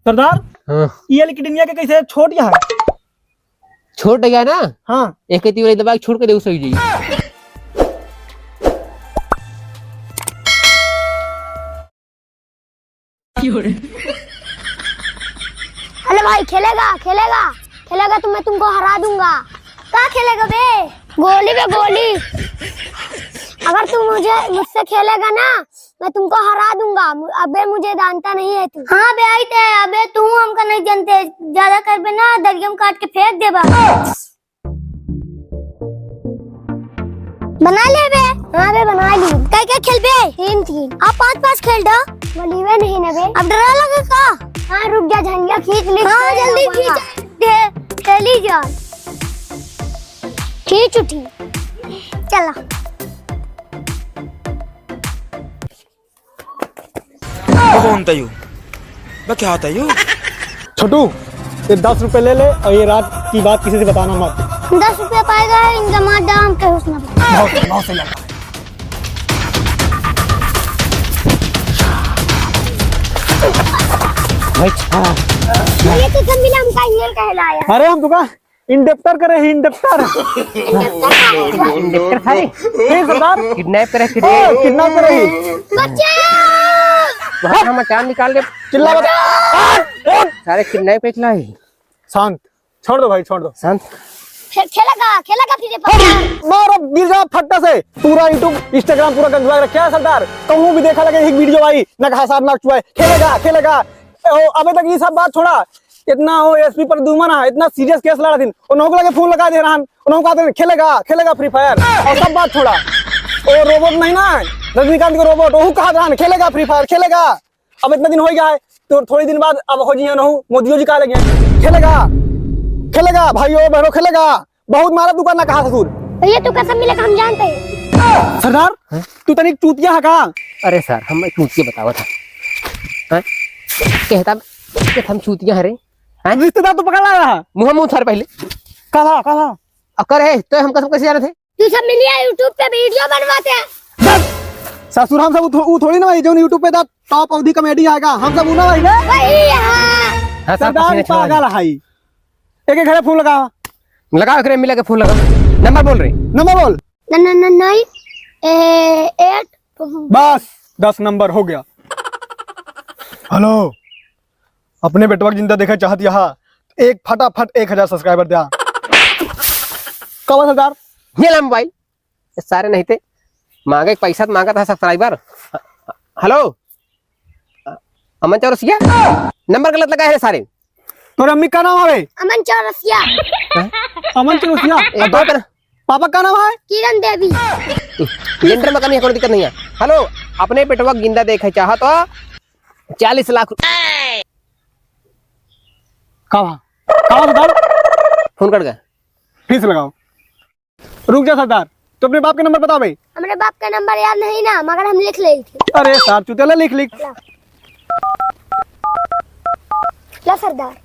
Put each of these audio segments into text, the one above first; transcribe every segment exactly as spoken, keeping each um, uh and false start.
सरदार, हाँ। ये एल किडनिया के कैसे छोट गया है? छोट गया ना? हाँ। एक ही तीर दबा के छोड़ के दे, सही जाई। अरे भाई, खेलेगा, खेलेगा, खेलेगा तो मैं तुमको हरा दूंगा। का खेलेगा बे? गोली बे, गोली। अगर तू मुझे, मुझसे खेलेगा ना, मैं तुमको हरा दूंगा। मु-, अबे मुझे जानता नहीं है तू। हाँ बे, आई ते, अबे तू हमका नहीं जानते, ज्यादा करबे ना, दरिया में काट के फेंक देबा। बना ले बे। हाँ बे, बना ली। कई कई खेलबे? तीन तीन। अब पाँच पाँच खेल दो। बलिवे नहीं ना बे। अब डरा लगे का? हाँ, रुक जा, झंझा खींच ली। हाँ, जल्दी खींच। दे, चली जा। खींच उठी। चला। वो कौन था यू? वो क्या था यू? छोटू, ये दस रुपए ले ले और ये रात की बात किसी से बताना मत। दस रुपया पाएगा, इनका मार डाल, हम कहीं उसने बहुत, बहुत सही लगा। भाई, हाँ। ये तो सब मिला हमका ईमेल कहलाया। अरे हम तुका इंडक्टर करे ही, इंडक्टर। इंडक्टर करे? ए, सरदार। किडनैप करे, ए, किडनैप। किडनैप करे ही। बच्चा! वहाँ हम अचार निकाल दे। चिल्ला मत। सारे किडनैप पे चला ही। शांत, छोड़ दो भाई, छोड़ दो। शांत। खे-, खेलेगा, खेलेगा फिर ये पकड़। मारो, गिर जा फट्टा से। पूरा YouTube, Instagram पूरा गंदवा रखा है सरदार। कहूँ भी देखा लगे एक वीडियो आई, ना कहा साहब ना चुआ है। खेलेगा, खेलेगा। ए, ओ, अबे तक ये सब बात छोड़ा। इतना हो एसपी प्रद्युमन है, इतना सीरियस केस लड़ा दिन, उन्हों के लगे फोन लगा दे रहन, उन्हों कहते हैं, "खेलेगा, खेलेगा फ्री फायर।" और सब बात छोड़ा। ओ रोबोट नहीं ना, रजनीकांत के रोबोट, वहू कहा रहन, "खेलेगा फ्री फायर, खेलेगा।" अब इतना दिन हो गया है, तो थोड़ी दिन बाद अब हो जी, उन्हों मोदियो जी कहा लगे, "खेलेगा, खेलेगा भाइयों बहनों, खेलेगा।" बहुत मारा दुकान ना कहा ससुर। भैया, तू कसम मिले का हम जानते हैं। सरदार, हैं? तू तनिक चूतिया है का? अरे सर, हम चूतिया बतावत है। हैं? कहता, कहता हम चूतिया है रे। हैं? रिश्तेदार तो पकड़ लाया है। मुँह, मुँह उधार पहले। कहा, कहा? अकर है, तो हम कसम कैसे जाने थे? तू सब मिलिया YouTube पे वीडियो बनवाते हैं। बस! ससुर, हम सब उ थो-, उ थोड़ी ना भाई, जो YouTube पे दा टॉप अवधी कॉमेडी आएगा, हम सब उ ना भाई। वही है। हाँ, सब सरदार पसीने छुआ पागल है। है। एक एक घरे फोन लगावा। लगाओ, एकरे मिला के फोन लगा। नंबर बोल रे। नंबर बोल। न-, न-, न-, नाइन, ए, एट। बस, दस नंबर हो गया। हेलो, अपने बेटवा के जिंदा देखे चाहत यहाँ, एक फटाफट एक हजार सब्सक्राइबर द्या। कब सरदार? ये ला मोबाइल। ये सारे नहीं थे, मांगे पैसा तो मांगा था सब्सक्राइबर। हेलो, अमन चौरसिया, नंबर गलत लगा है सारे। तोरे अम्मी का नाम हवे? अमन चौरसिया। हैं? अमन चौरसिया? ए, बाप रे। पापा का नाम है? किरण देवी। जेंडर में कमी है, कोनो दिक्कत नहीं है। हेलो, अपने बेटवा के जिंदा देखे चाहा तो चालीस लाख रुपया। का बा? का बा बताओ? फोन कट गया। फिर से लगाओ। रुक जा सरदार, तू अपने बाप का नंबर बता बे। हमरे बाप का नंबर याद नहीं ना, मगर हम लिख ले थे। अरे सार चुतेला, लिख लिख। ला। ला सरदार।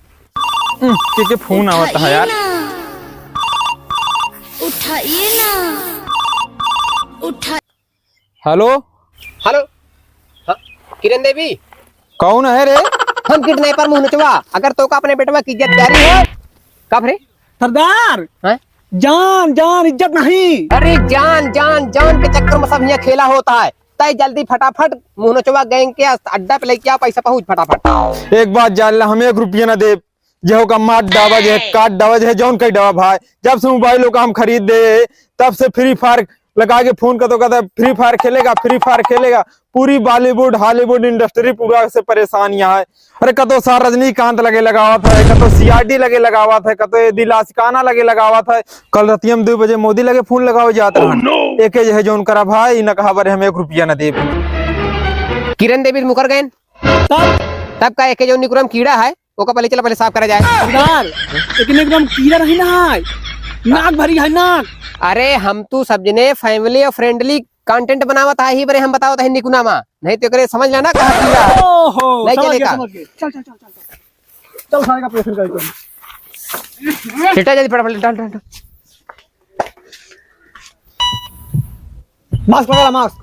हम्म, के के फोन आवत है यार। उठाइए ना, उठाइए ना, उठा। हेलो। हेलो। हाँ, किरण देवी। कौन है रे? हम किडनैपर मुँह नोचवा। अगर तोका अपने बेटवा की इज्जत प्यारी है, कब रे? सरदार, हैं? जान, जान, इज्जत नहीं। अरे जान, जान, जान के चक्कर में सब यहाँ खेला होता है। तय जल्दी फटाफट मुँह नोचवा गैंग के अड्डा पे लेके आ, पैसा पहुँच फटाफट। एक बात जान ला, हम एक रुपया ना देब। जेहो का मार डावा, जे काट डावा, जे जौन कई डावा भाई। जब से मोबाइल ओका हम खरीद दे, तब से फ्री फायर लगा के फोन करतो, कहता, "फ्री फायर खेलेगा, फ्री फायर खेलेगा।" पूरी बॉलीवुड, हॉलीवुड इंडस्ट्री पूरा से परेशान यहाँ है। अरे, कतो सार रजनीकांत लगे लगावत है, कतो सीआईडी लगे लगावत है, कतो ये दिल आशिकाना लगे लगावत है। कल रतिया में दो बजे मोदी लगे फोन लगावे जात रहा। Oh, no! एके जे है जौन करा भाई, न कहा बरे हम एक रुपया न देब। किरण देवी मुकर गए। तब? तब का एके जौन निकुरम कीड़ा है, ओका पहले चला, पहले साफ करा जाए। सरदार, लेकिन एकदम कीड़ा नहीं ना है, नाक भरी है नाक। अरे हम तू सब जने family और friendly content बनावत है, ही बरे हम बतावत है निकुना मा, नहीं तो एकरे समझ लेना कहाँ कीड़ा है। ओहो, नहीं समझ चले गया, का? समझ गया। चल, चल, चल, चल, चल। चल, सारे का operation कर। लिटा जल्दी फटाफट, डाल, डाल, डाल। Mask लगा ला, mask।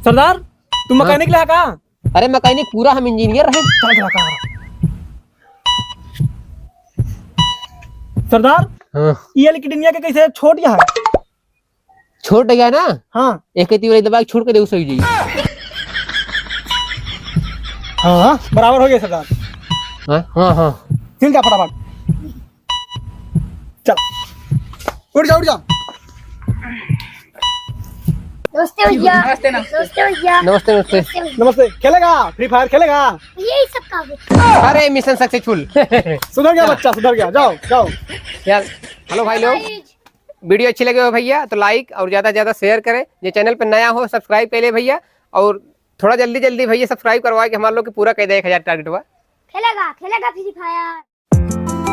सरदार, तू हाँ। Mechanic ले का? अरे मैकेनिक पूरा हम इंजीनियर रहे। चल, चल, चल। सरदार, हाँ। ये वाली किडनिया के कैसे छोट यहाँ है? छोट गया ना? हाँ। एक ही तीव्र दबा के छोड़ के दे, सही जाई। हाँ, हाँ, बराबर हो गया सरदार। हाँ, हाँ, हाँ। चल जा फटाफट। चल। उठ जा, उठ जा। नमस्ते भैया। नमस्ते ना। नमस्ते भैया। नमस्ते, नमस्ते। नमस्ते भैया। नमस्ते। खेलेगा? Free Fire खेलेगा? यही सब का होता है। अरे, mission successful। सुधर गया बच्चा, सुधर गया। जाओ, जाओ। यार, hello भाई लोग। Guys। Video अच्छी लगे हो भैया तो like और ज्यादा से ज्यादा share करें। जे channel पे नया हो, subscribe कर ले भैया। और थोड़ा जल्दी जल्दी भैया subscribe करवा के हमारे लोग के पूरा कर दे एक हजार target हुआ। खेलेगा, खेलेगा Free Fire।